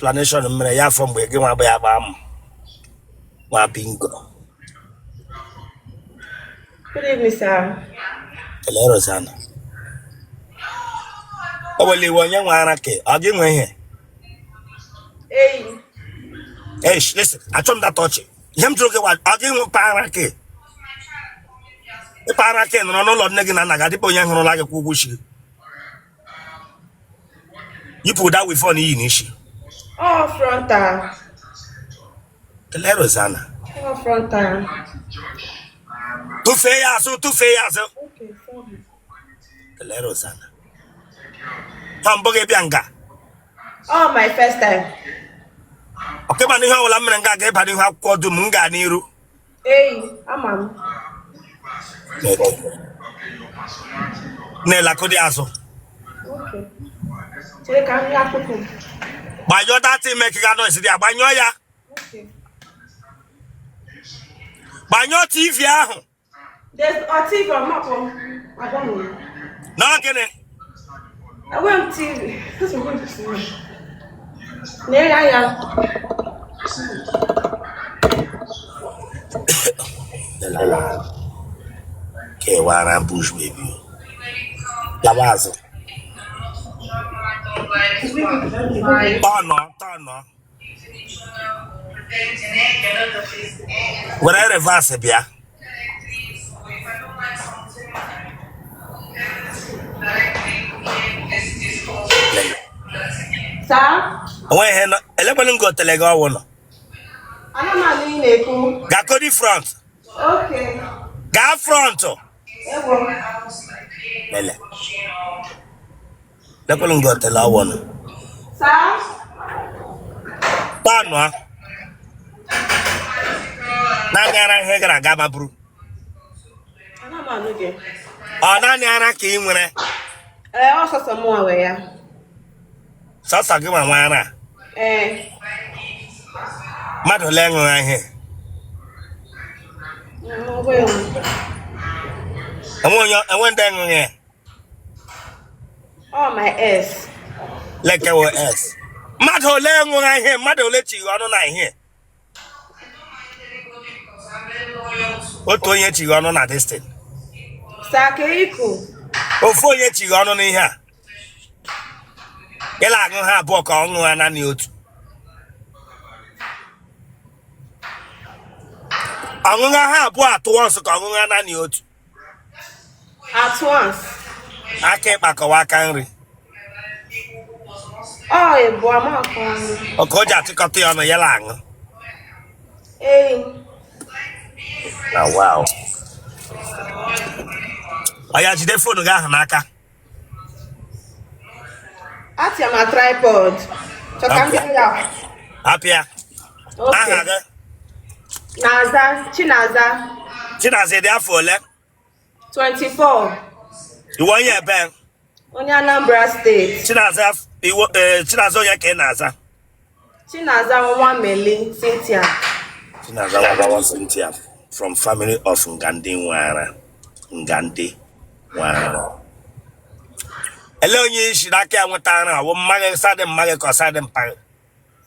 Explanation m mere ya afọ mgbe gị nwa bụ ya gbaa m nwa bingo. Good evening, sir. Kelee Rosanna. O wele iwe onye nwe ara ke ọ gị nwe ihe. Hey. Hey, listen, achọ m data ọchị. Ihe m jụrụ gị wa ọ gị nwe pa ara ke. Ịpa ara ke nọrọ n'ụlọ nne gị na nna gị adịkwa onye hụrụla gị kwụ ụgwọ isi gị. Yipụ that weave-on i yi n'isi. Ọ frontal. Kelee Rosanna. Ọ frontal. Tụfee ya azụ, tụfee ya azụ. Okay, sorry. Kelee Rosanna. Ha mbụ gị bịa nga. Ọ my first time. Ọkwa ị ma na ihe ọbụla m mere nga ga-ịba n'ihu akwụkwọ dum m gaa n'iru. Ei, ama m. Na-elakụdị azụ. Okay. Chere ka m rie akụkụ m. Gbanyụọ that thing make ga noise dị agbanyụọ ya. Okay. Gbanyụọ TV ahụ. There's a TV on map. I don't know. Na gịnị? Enwe m TV. Na-ere anya. Kewara bush baby. Lawa azụ. Tọnọ, tọnọ. Were reverse bịa. Onwe ihe nọ elekwanụ nga otele gị ọwụ nọ. Ana m anụ ị na-ekwu. Gakodi front. Okay. Gaa front. Ewo. Lele. Lekwelu nga otele ọwụ nọ. Sir? Tọnụọ. Naanị ara ihe gara aga ma buru. Ana m anụ gị. Ọ naanị ara ka ị nwere. Ee, ọ sọsọ mụnwa nwe ya. Sọsọ gị nwa nwe ara. Ee. Mmadụ ole ṅụrụ ihe? Enwe onye enwe ndị ṅụrụ ya. Oh, my ex. Lekewo ex. Mmadụ ole ṅụrụ ihe? Mmadụ ole chighi ọnụ na ihe? Otu onye chighi ọnụ na this thing. Sakeiku. Ofu onye chighi ọnụ n'ihe a. Ị la-aṅụ ha abụọ ka ọ ṅụọ ha naanị otu. Ọṅụṅụ ha abụọ at once ka ọṅụṅụ ha naanị otu. At once. Aka ịkpa ka ọ wụ aka nri. Ọ ebu ama akọ ọnụ. Ọka o ji atịkọta ya ọnụ ya la aṅụ. Ee. Na wow. Ọ ya jide phone gị ahụ n'aka. Atịa m na tripod. Chọ ka m bịa ya. Apịa. Okay. Aha gị? Naza, Chinaza. Chinaza dị afọ ole? 24. Ị wụ onye ebe? Onye Anambra steeti. Chinaza iwo ee Chinaza onye ka ị na-aza? Chinaza Nwameli Cynthia. Chinaza Nwameli Cynthia from family of Ngandi Nwara. Ngandi Nwara. Ele onye i si n'aka ya nweta ara ọ wụ mma gị side mma gị ka ọ side mpa gị?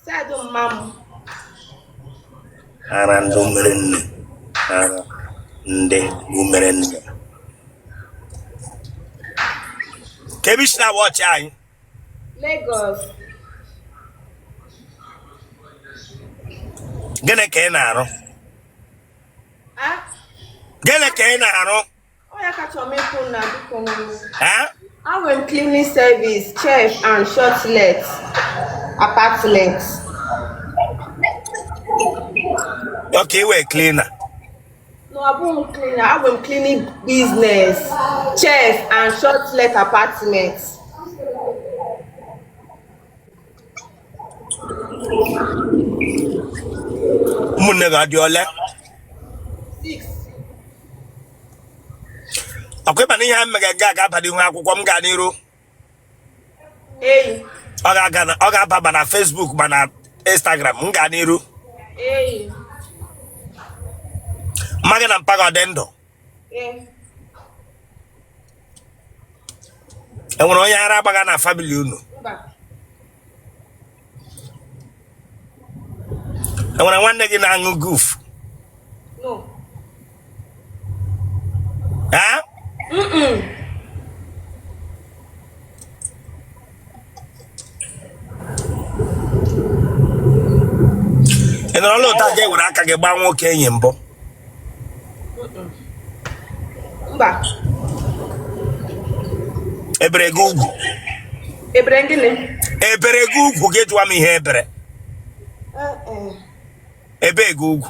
Side mma m. Ara ndị umere nne. Ara ndị umere nne. Ka ebe i si na-watch anyị. Lagos. Gịnị ka ị na-arụ? Ah? Gịnị ka ị na-arụ? Ọ ya ka chọrọ m ikwu na biko nụ. Eh? Enwe m cleaning service, chef and shortlet apartment. Okay, ị wụ cleaner. No, abụghị m cleaner. Enwe m cleaning business, chef and shortlet apartment. Ụmụnne gị ọ dị ole? Six. Ọkwa ị ma na ihe a mere ga ga-aba n'ihu akwụkwọ m gaa n'iru. Eyi. Ọ ga-aga na ọ ga-aba ma na Facebook ma na Instagram m gaa n'iru. Eyi. Mma gị na mpa gị ọ dị ndụ? Ee. E nwere onye ara agbaga na family unu? Mba. Enwere nwanne gị na-aṅụ guf? No. Ha? Mm-mm. Ị nọrọla ụta ga ewere aka gị gbaa nwoke enyi mbụ? Mba. Ebere gị ugwu? Ebere gịnị? Ebere gị ugwu, gị jụwa m ihe ebere. Ebe gị ugwu?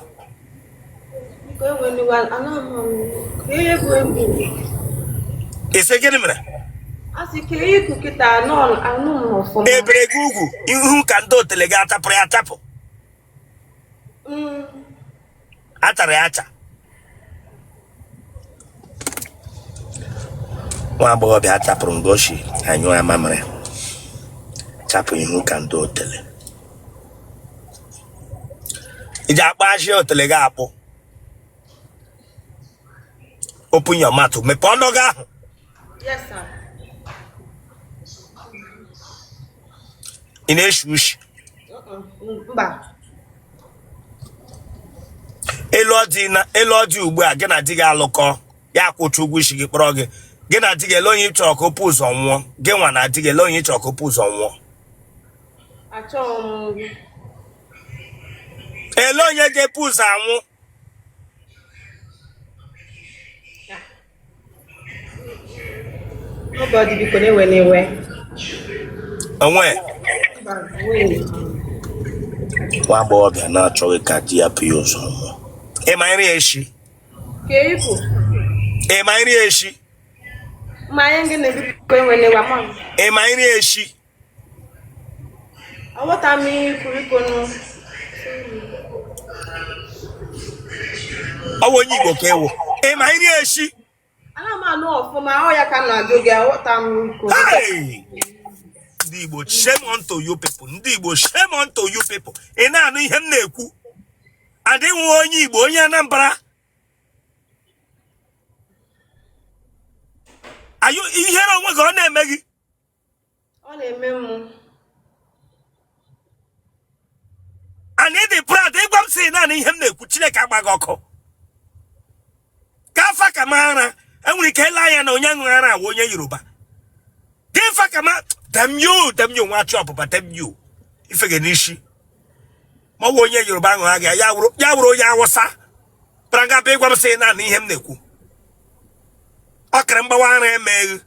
Ị sị gịnị mere? Ebere gị ugwu ihu ka ndị otele gị achapụrụ ya achapụ? Achara ya acha. Nwa agbọghọbịa achapụrụ ngoshi anyụ amamịrị chapụ ihu ka ndị otele. Iji akpụ ajị otele gị akpụ. Open your mouth, mepee ọnụ gị ahụ. Yes, sir. Ị na-eshi ushi? Mba. Ị lụọ di ugbu a, gị na di gị alụkọ, ya akwụcha ụgwọ isi gị kpọrọ gị, gị na di gị, ele onye ị chọrọ ka o bu ụzọ nwụọ? Gị nwa na di gị, ele onye ị chọrọ ka o bu ụzọ nwụọ? Achọghị m. Ele onye ga-ebu ụzọ anwụ? Nobody, biko na-ewe n'iwe. Onwe nwa agbọghọbịa na-achọghị ka di ya bu ya ụzọ nwụọ. Ị ma nri eshi? Ị ma nri eshi? Ị ma nri eshi? Aghọta m ihe i kwuru, biko nụ. Ọ wụ onye Igbo ka ị wụ? Ị ma nri eshi? Ana m anụ ọfụma, ọ ya ka m na-ajụ gị, aghọta m biko. Hey! Ndị Igbo, shame unto you people. Ndị Igbo, shame unto you people. Ị na-anụ ihe m na-ekwu? Adịghị onye Igbo, onye Anambra. Ayụ ihere onwe gị ọ na-eme gị? Ọ na-eme m. And ị dị proud ịgwa m sị naanị ihe m na-ekwu. Chineke agba gị ọkụ ka afa ka m ara. Enwere ike ele anya na onye ṅụrụ ara awụ onye Yoruba. Gị fa ka ma damn you, damn you, nwa achị ọpụpa, damn you, ife gị n'isi. Ma ọ bụ onye Yoruba ṅụrụ gị, ya wụrụ onye Awụsa bịara nga bịa ịgwa m sị naanị ihe m na-ekwu. Ọ kara mgbawa ara emeghị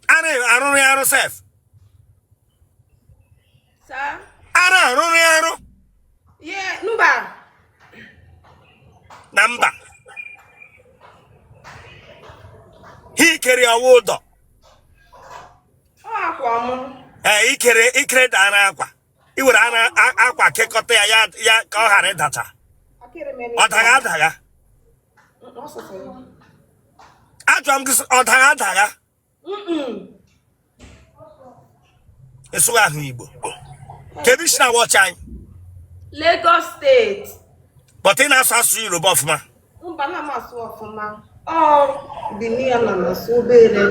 ara arụrụ ya arụ sef. Ara arụrụ ya arụ. Mba. Na mba ha ikere ọwa ụdọ. Ee, ikere ikere dara akwa, i were ara akwa kekọta ya ya ka ọ ghara ịdacha. Ọ dagha adagha? Ajụọ m gị, ọ dagha adagha? Ị sụghị ahụ Igbo. Kedu isi na wọchị anyị? Lagos State. But ị na-asụ asụsụ Yoruba ọfụma? Mba, na m asụ ọfụma. Ọ Bini ya na m asụ obere.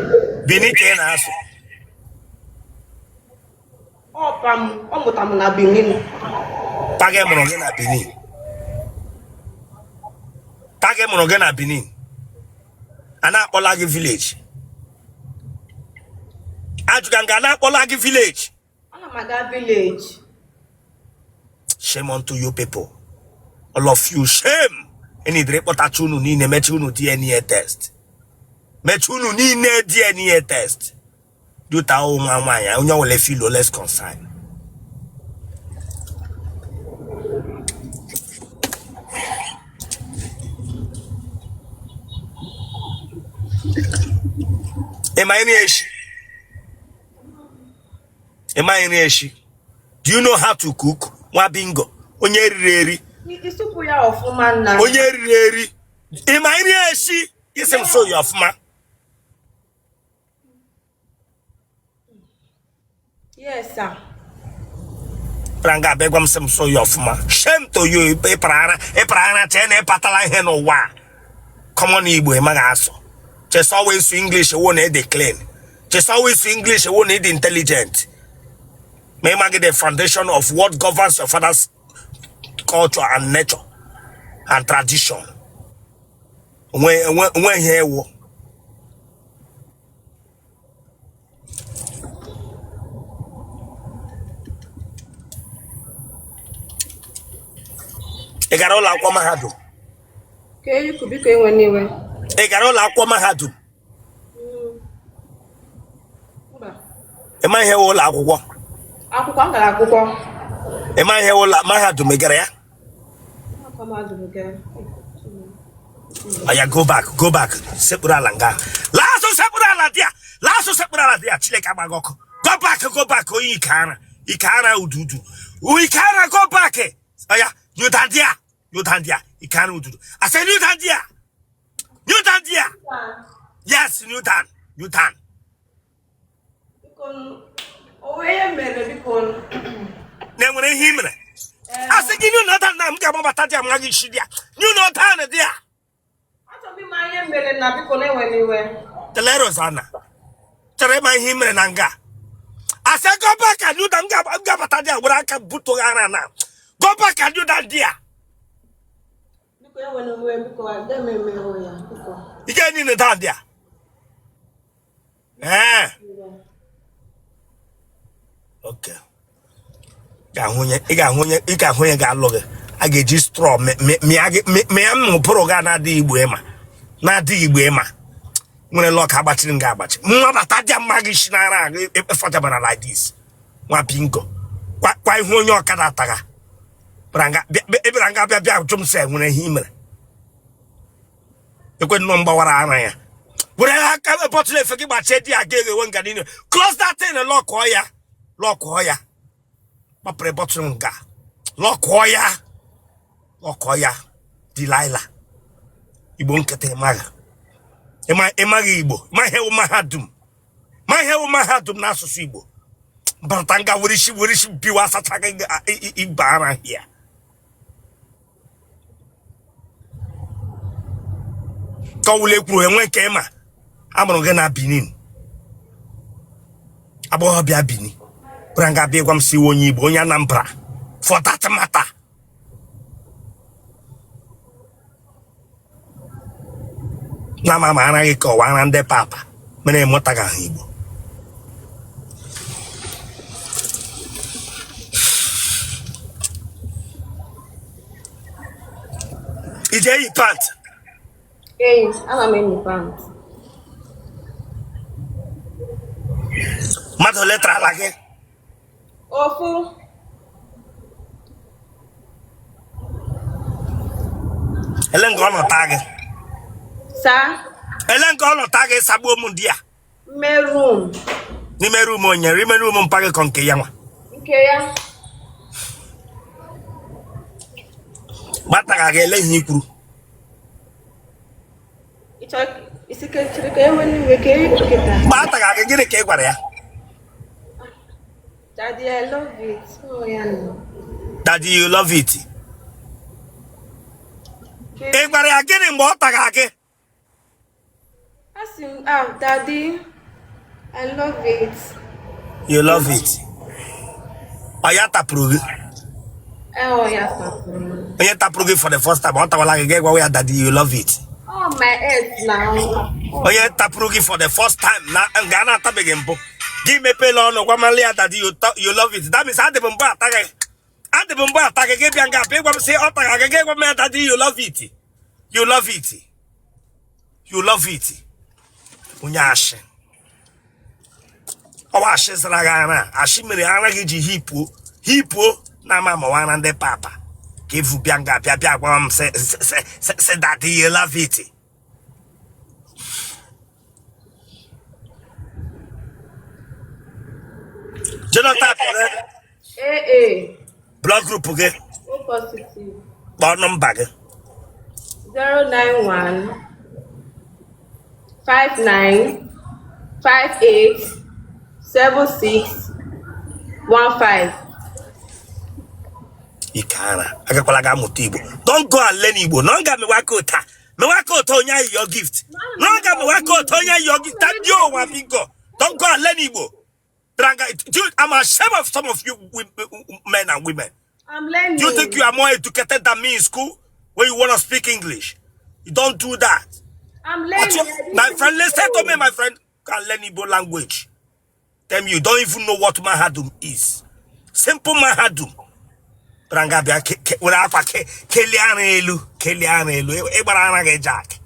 Bini ka ị na-asụ? Ọ pa m, ọ mụta m na Benin. Pa gị mụrụ gị na Benin? Pa gị mụrụ gị na Benin? A na-akpọla gị village? Ajụga nga, a na-akpọla gị village? Ana m aga village. Shame unto you people, all of you, shame. Enidere ịkpọtacha unu niile, mecha unu DNA test, mecha unu niile DNA test. Duta nwa nwaanyị onye ọbụla feel less concern. Ị ma nri eshi? Ị ma nri eshi? Do you know how to cook? Nwa bingo, onye riri eri. Ịsụpụ ya ọfụma nna. Onye riri eri. Ị ma nri eshi? Ị sị m sụọ ya ọfụma. Yes, sir. Bịara nga abịa gwa m sị m sụọ ya ọfụma. Shame to you. Ịpara ara, ịpara ara, chee na ịpatala ihe n'ụwa. Common Igbo ị maghị asụ. Chesa ọwa ịsụ English wụ na ị dị clean. Chesa ọwa ịsụ English wụ na ị dị intelligent. Ma ị maghị the foundation of what governs your father's culture and nature and tradition. Onwe ihe ewu. Ị gara ụlọ akwụkwọ mahadum? Ka eyikwu, biko enwena iwe. Ị gara ụlọ akwụkwọ mahadum? Mba. Ị ma ihe wụ ụlọ akwụkwọ? Akwụkwọ, m gara akwụkwọ. Ị ma ihe wụ ụlọ mahadum? Ị gara ya? Akwụkwọ mahadum gara. Oya, go back, go back. Sekpuru ala nga. Laa azụ, sekpuru ala dị ya. Laa azụ, sekpuru ala dị ya. Chineke agbaghị ọkụ. Go back, go back. Onye ike ara. Ike ara ududu. Ike ara, go back. Oya, kneel down there. Kneel down there. Ike ara ududu. I said kneel down there. Kneel down there. Yes, kneel down. Kneel down. Biko, o ihe mere, biko. Na enwere ihe i mere. A sị gị kneel down na m ga-agbabata dị ama gị isi dị ya. Kneel down dị ya. Achọrọ m ịma ihe mere na, biko, na-enwena iwe. Tele Rosanna. Chọrọ ịma ihe i mere na nga. I said go back and kneel down. M ga-abata dị a were aka buto gị ara na. Go back and kneel down there. Biko enwena iwe, biko, aga m emewo ya, biko. Ị ga-kneel down there. Ee. Okay. Ị ga-ahụ onye ga-alụ gị. A ga-eji straw mịa gị, mịa mụpụrụ gị na-adịghị igbo ịma, na-adịghị igbo ịma. Nwere lock agbachiri nga agbachi. Nwa bata dị mma gị si n'ara gị efọchabara like this. Nwa bingo. Kwa ihu onye ọkada atagha. Bịara nga bịa bịa jụ m sị enwere ihe i mere. Ekwe nnọọ mgbawara ara ya. Were aka bottle efe gị gbachie di ya ga eghewe nga niile. Close that thing, lockụọ ya. Lockụọ ya. Gbapụrụ bottle nga. Lockụọ ya. Lockụọ ya. Delilah. Igbo nkịta ịmaghị. Ịmaghị Igbo. Ma ihe wụ mahadum. Ma ihe wụ mahadum n'asụsụ Igbo. Mbata nga were isi biwa asacha gị ibe ara ya. Ka ọ wụla ekwuru enwe nke ịma. Amụrụ gị na Benin. Agbọghọbịa Benin. Bịara nga bịa gwa m si onye Igbo, onye Anambra. For that matter. Na ma anaghị ka ọwa ara ndị papa mere ịmụtaghị ahụ Igbo. Ije eyi pant? Ee, ana m eyi pant. Mmadụ ole tarala gị? Ofu. Ele nga ọ nọ taa gị? Saa. Ele nga ọ nọ taa gị, sagbuo m ndị a? Ime room. N'ime room onye? Ime room mpa gị kọ nke ya nwa? Nke ya. Gbataga gị, ele ihe i kwuru? Ị chọrọ isi ka chere ka enwe n'iwe ka e keta. Gbataga gị, gịnị ka ị gwara ya? Daddy, I love it. Oh, ya nọ. Daddy, you love it. Ị gwara ya gịnị mgbe ọ taga gị? Asị m, ah, Daddy, I love it. You love it. Ọ ya tapụrụ gị? Eh, ọ ya tapụrụ m. Onye tapụrụ gị for the first time, ọ tawala gị, gị gwawa ya daddy you love it? Oh, my ex now. Onye tapụrụ gị for the first time na nga a na-atabeghị mbụ, gị mepela ọnụ gwamala ya daddy you love it. That means adịbụ mbụ ataghị, adịbụ mbụ ataghị gị, bịa nga bịa gwa m sị ọ taga gị, gị gwa m ya daddy you love it, you love it, you love it. Onye ashị, ọwa ashị zara gị ara, ashị mere ara gị ji hipuo hipuo na ama amawa ara ndị papa ka evu bịa nga bịa bịa gwa m sị sị sị sị daddy you love it. Genotype gị? AA. Blood group gị? O positive. Kpọọ nọmba gị. 091 59 58 76 15. Ike ara agakwala ga amụta Igbo. Don't go and learn Igbo. Na ọ ga mewe aka ụta, mewe aka ụta onye ayịyọ gift. Na ọ ga mewe aka ụta onye ayịyọ gift. That you ụwa bingo. Don't go and learn Igbo. Dranga, dude, I'm ashamed of some of you men and women. I'm Do you think learning. you are more educated than me in school when you want to speak English? You don't do that. I'm But learning. you, I didn't my finish friend, listen to me, school. my friend. Can learn Igbo language. Tell me you don't even know what Mahadum is. Simple Mahadum. Branga bịa were akwa kelie ara elu, kelie ara elu. Ịgbara ara gị jack.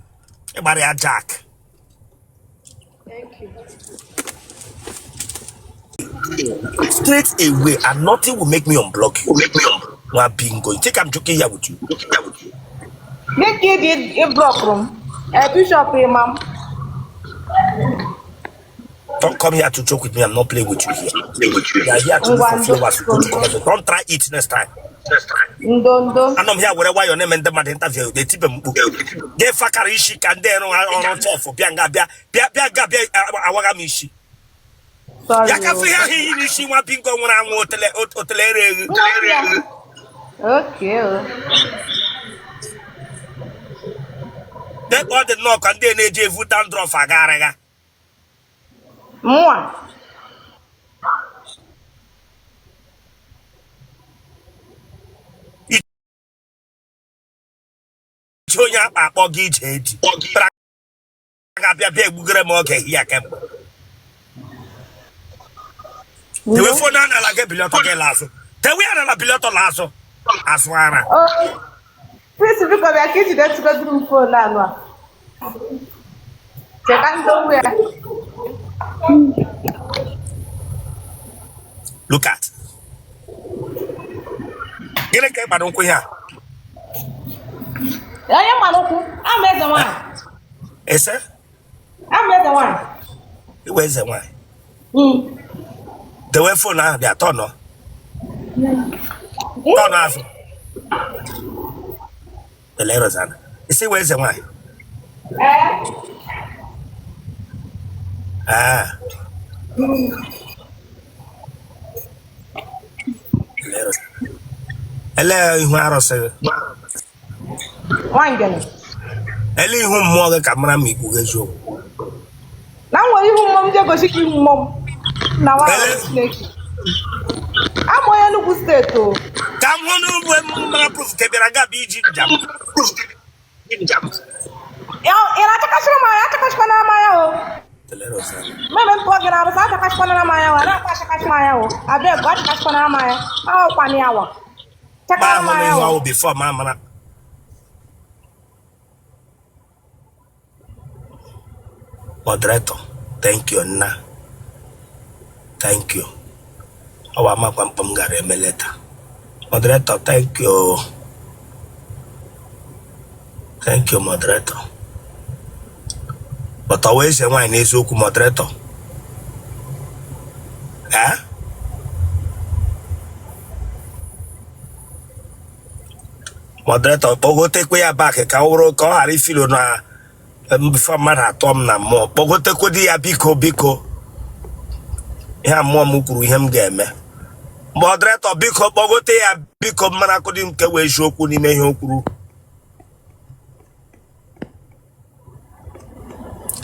Ịgbara ya jack. Thank you. Straight away, and nothing will make me unblock you. Nwa bingo. You think I'm joking here with you? Gị ka ị dị ịblọkụrụ m. Ee, Bishọp Imam. Don't come here to joke with me. I'm not playing with you here. You are here to look Ngwa for ndo followers. Go to comment. Don't try it next time. ndo ndo. Anọ m here were nwayọọ na-eme ndị mmadụ interview na-etibe mkpu gị fakara isi ka ndị ọrụ ọrụ chef bịa nga bịa bịa bịa nga bịa awaga m isi Sorry ya kafe o. ihe ahụ iyi n'isi nwa bingo nwụrụ anwụ otele otele ere eghe. Nwa ya. Okay o. Dịka ọ dị nnọọ ka ndị na-eji evu dandruff agagharịga. Mụnwa. Iji onye akpa akpọ gị ije eji bịara ga-abịa bịa egbugere m oge ya kemgbe tewe Ndo. phone a n'ala gị bili ọtọ gị la azụ tewe ya n'ala bili ọtọ la azụ azụ ara. O. Prince biko bịa ka ijide tụgodiri m phone anụ a. Cheka ndogbu ya. Look at gịnị ka ị gbara nkwụ ihe a? Onye mara ụkwụ, ama eze nwaanyị. Ese Ama eze nwaanyị. iwe eze nwaanyị dewe phone ahụ dị atọ nọ tọnụ azụ ele Rosanna isi iwe eze nwaanyị. Ee. Ah, ele Rosanna. Ele ihu arụsị gị? Nwangene. Ele ihu mmụọ gị ka mara ma ikwu gị eziokwu. Na m nwere ihu mmụọ m ji egosi gị ihu mmụọ m. Na nwa Ele Chineke. Ama onye Enugu steeti o. ka m hụ n'ugbo m mara proof ka bịara gaba iji njem. Ị na-achakasịrị m anya, achakasịkwana m anya o. Ele Rosanna. Mmemme m pụọ gị na arụsị, achakasịkwana m anya o. Anaghị achakasị m anya o. Abeg, achakasịkwana m anya. Ahụkwana ya wa. Ma Chakara m ahụ anya n'ihu o. ahụ before ma mara moderator. Thank you nna, thank you. Ọ bụ amakwa mkpa m gara eme leta. Moderator, thank you, thank you moderator. But ọ wee eze nwaanyị n'eziokwu moderator. Eh, moderator kpọgotekwe ya back ka ọ bụrụ ka ọ ghara ifilo na before mmadụ atọ m na mmụọ. Kpọgotekwe di ya biko biko. Ihe a mmụọ m kwuru ihe m ga-eme. Moderator biko kpọgote ya biko, mara akụdị nke wee eziokwu n'ime ihe o kwuru.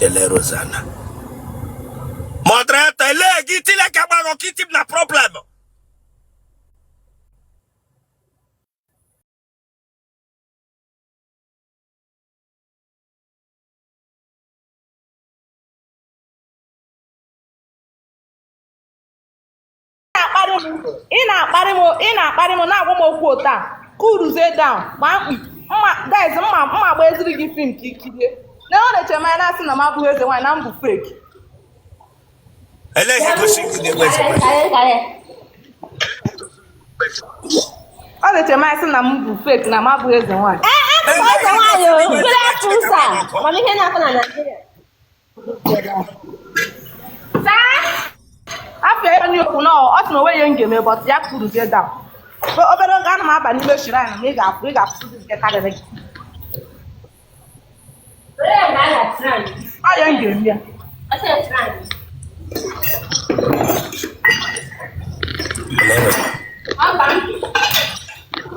Ele Rosanna. Moderator ele gị tile ka gbaghọ kiti m na problem. Na-akparị m, ị na-akparị m, ị na-akparị m, na-agwa m okwu otu a kuruzie down ma mkpi mma guys mma mma agba eziri gị film ka ikirie na ọ na-eche m anya na-asị na m abụghị eze nwaanyị na m bụ fake. Ele ihe gosi gị na-enwe eze nwaanyị. Ọ na-eche m anya sị na m bụ fake na m abụghị eze nwaanyị. Ele Abụkwa eze ihe nwaanyị gosi o, gị na-enwe eze mkpụrụ nwaanyị afọ Chineke ụsa agbaghị ọkụ. mana ihe na-akọ na Naịjirịa. Afọ ya onye okwu na ọ sị na onwe ya m ga-eme but ya kuruzie down. Obere oge ana m aba n'ime shrine ma ị ga-afụ ị ga-afụzi nke karịrị gị. Ọ ya m ga-eme ya. Ele Rosanna.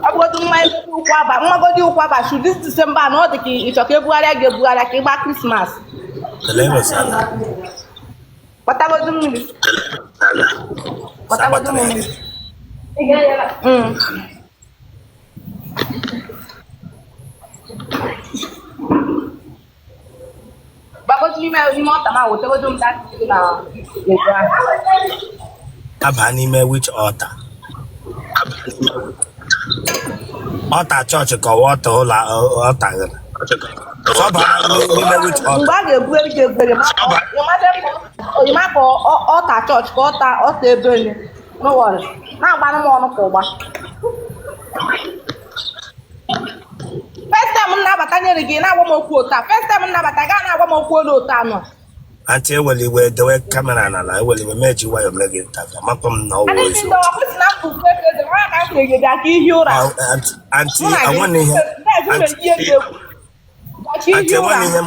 Ọ bụgodu mmanya ụkwụ aba mmagodi ụkwụ aba should this December na ọ dị ka ị chọ ka ebugharịa gị ebugharịa ka ịgba Krismas. Ele Rosanna. Kpatagodu mmiri. Sa Kpatagodu gbatara ya mmiri. gị. Bagodu n'ime altar ma wetegodo m that thing na ego ahụ. Aba n'ime which altar? Altar chọọchị ka ọwa altar ụlọ altar gị. Sọba n'ime which Mgbe altar? a ga-ebugharị gị ebugharị, ịma ka altar chọọchị ka altar ebe onye. No worry. Na-agbanụ m ọnụ ka ụgba. First time m na-abata nyere gị na-agwa m okwu otu a. First time m na-abata gaa na-agwa m okwu olu otu anụ a. Aunty, ewela iwe, dewe camera n'ala. Ewela iwe, meji nwayọọ mee gị interview. Amakwa m na ọ wụ Adịghị eziokwu. ndị ọkwụsị na mbụ fake eze nwa ka m sịrị gị bịa ka ihi ụra. Aunty, Mụ na gị enweghị ihe ndị aunty ihe dị egwu. Bịa ka aunty ihi ụra. enweghị ihe m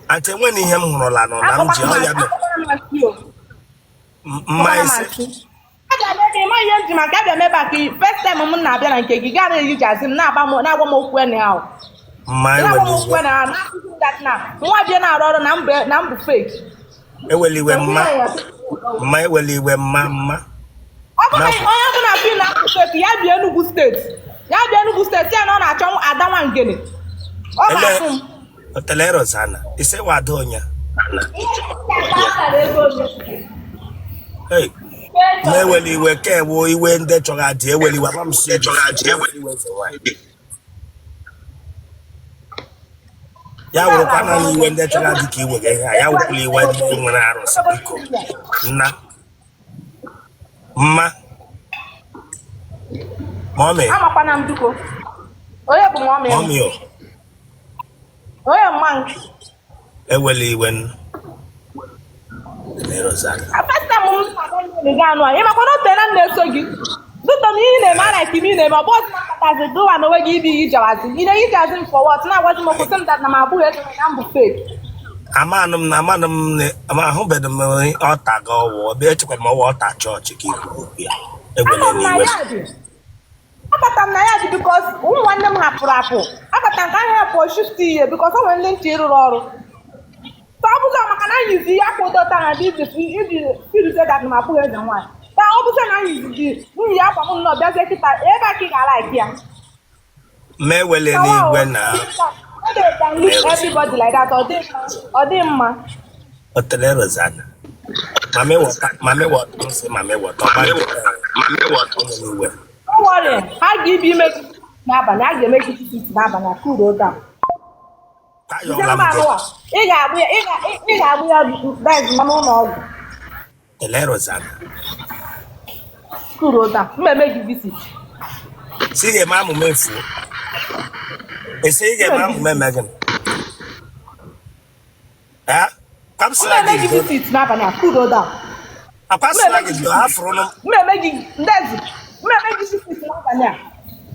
aunty, enweghị ihe m hụrụla nọ na m ji Akpọkwana m ọya akpọkwana m asị o. mma Akpọkwana m isi. asị. Abịa m ebe ịma ihe m ji maka abịa m ebe a ka first time m na-abịa na nke gị gaa na-eyijazi m na-agba m na-agwa m okwu anyhow. Mma, Na-agwa m ewela okwu iwe. anyhow, na-akụzi m that na nwa bịa na-arụ ọrụ na mbụ fake. Ewela iwe, mma. Mma, ewela iwe, mma, mma. Ọ bụrụ na N'afọ. onye ọbụla fi na mbụ fake, ya bịa Enugu State. Ya bịa Enugu State, ya na ọ na-achọ ada Nwangele. Ọ Ele ga-afụ m. otele Rosanna ise wado onye. Hey, ma ewela iwe ka ewo iwe ndị chọrọ adị. Ewela iwe, ama m si iwe eze nwaanyị. Ya wụrụkwa naanị iwe ndị chọrọ adị ka iwe ga ihe a, ya wụkwala iwe ndị nwere arụsị, biko nna mma mommy. Amakwana m, biko. Onye bụ mommy m? Mommy o. Onye mma m? Ewela iwe n Ele Rosanna. First time m na-aga gị anụ a, ịmakwa na o teela m na-eso gị. Zụtọ m ihe ị na-eme, ana ime ị na-eme, ọ bụ ọzọ na-akpatazi gụwa na onwe gị ibi ijawazi. Ị na-eyijazi m for what? Na-agwazi m okwu sị m that na m abụghị eze na m bụ fake. Amanụ m na amanụ m na ama ahụbeghị m altar gị ọwụ ebe echekwara m ọwụ altar chọọchị ka ikwu okwu ya. Ewela Anọ m na iwe. ya dị. Abata m na ya dị because ụmụ nwanne m hapụrụ apụ. Abata m ka ha hapụ shift ihe because o nwere ndị ntị rụrụ ọrụ. So ọ bụzọ maka na anyị yizi ya akwa ụdọ taa na dị iji iji firuze that na m abụghị eze nwaanyị. Taa ọ bụzọ na anyị yizi nwunye ya akwa m nnọọ bịazie kịta ebe a ka ị ga-ala ya. Ma ewele n'igwe na They can look everybody like that. Ọ dị mma. Ọ dị mma. Otele Rosanna. Mami wọta, mami wọta, m sị mami wọta, ọgba ewele iwe. Don't worry. Ha ga-ibi ime gị n'abalị. A ga-eme gị visit n'abalị. Cool down. Ayọla m Disemba gị. anụwa, ị ga-agbụ ya, ị ga-agbụ ya dive ma n'ụlọ ọgwụ. Tele Rosanna. Cool down. M eme gị visit. Si ị ga-eme amụma efuo. Esi ị ga-eme amụma eme gịnị? Eh? Kwa m M sịra eme gị gị ndo. visit n'abalị a. Cool down. Akwa M sịra eme gị gị ndo visit. afụrụ m. M eme gị ndezi. M eme gị visit n'abalị a.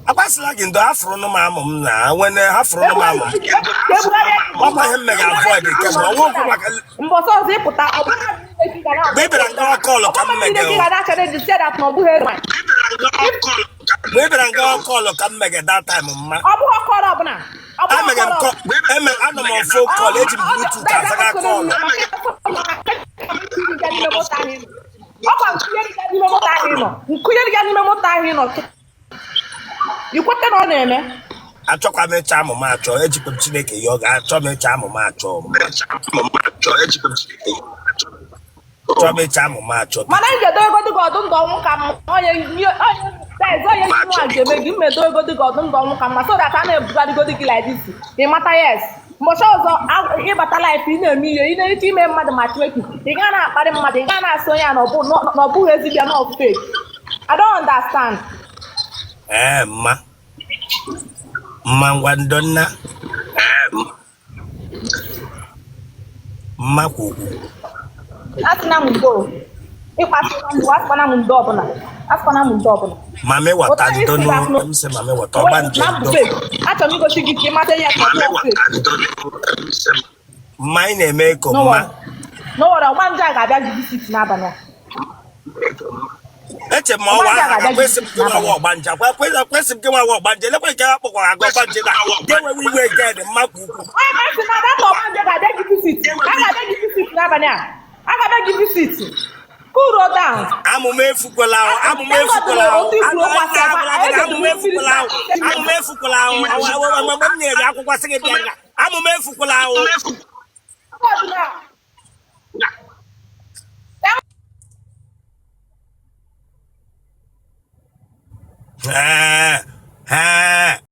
Akwa sịra gị ndo afụrụ m amụ m na nwene afụrụ m amụ m. Ọ bụ ihe m mega avoid kemgbe ọnwa okwu maka Mbọsị ọzọ ịpụta, ọ bụrụ na niile gị ga na- mgbe ị bịara nga call ka m Ọ bụrụ na mege niile gị ga na-achara eji say that na ọ bụghị eze. Mgbe ị bịara nga call ka m mege that time, mma. Ọ bụghị call ọbụla. Ọ bụghị Emege m call. Eme anọ m on phone call, eji m Bluetooth azaga call. Ọkwa nkụnyere gị n'ime moto ahụ ị nọ, nkụnyere gị n'ime moto ahụ ị nọ, ikweta na ọ na-eme. Achọkwa m ịchọ amụma achọ, ejikwa m Chineke ya ọ ga-achọ m ịchọ amụma achọ, chọọ m ịchọ amụma achọ. Mana m ga-edo ego dị gị ọdụ ndụ ọnwụ ka mma. Onye onye onye onye nwa ga-eme gị mmedo ego dị gị ọdụ ndụ ọnwụ ka mma so that a na-ebugharịgodi gị like this, ị mata. Yes, mbọchị ọzọ ịbata life, ị na-eme ihe ị na-eche ime mmadụ matchmaking, ị gaa na-akparị mmadụ, ị gaa na-asị onye a na ọ bụghị ezigbo ya, na ọ fake. I don't understand. Ee, mma, mma, ngwa ndo nna mma kwukwu. Asịna m ndo ịkwasịna m ndo, asịkwana m ndo ọbụla, asịkwana m ndo ọbụla. Mami wata ndo nụ, m sị mami wata ọgba nje Na mbụ ndo. fake. Achọrọ m igosi gị ka ị mata ya ka ọ bụ fake. Mma, ị na-eme eko. No Mma. worry. No worry, ọgbanje a ga-abịa gị visit n'abalị a. Eche m ọwa aha ga kwesị m gị nwa ọgbanje kwesị m gị nwa ọgbanje lekwe nke a kpọkwara agụ ọgbanje na ga-enwewe iwe nke dị mma kwa ukwu. Onye ka sị na data ọgbanje ga-abịa gị visit. A ga-abịa gị visit n'abalị a. A ga-abịa gị visit. Cool down. Amụma efukwala ahụ, amụma efukwala ahụ, amụma efukwala ahụ, amụma efukwala ahụ. Mgbe m nyere gị akwụkwọ sị gị bịa nga, amụma efukwala ahụ. God na. Ee, ee.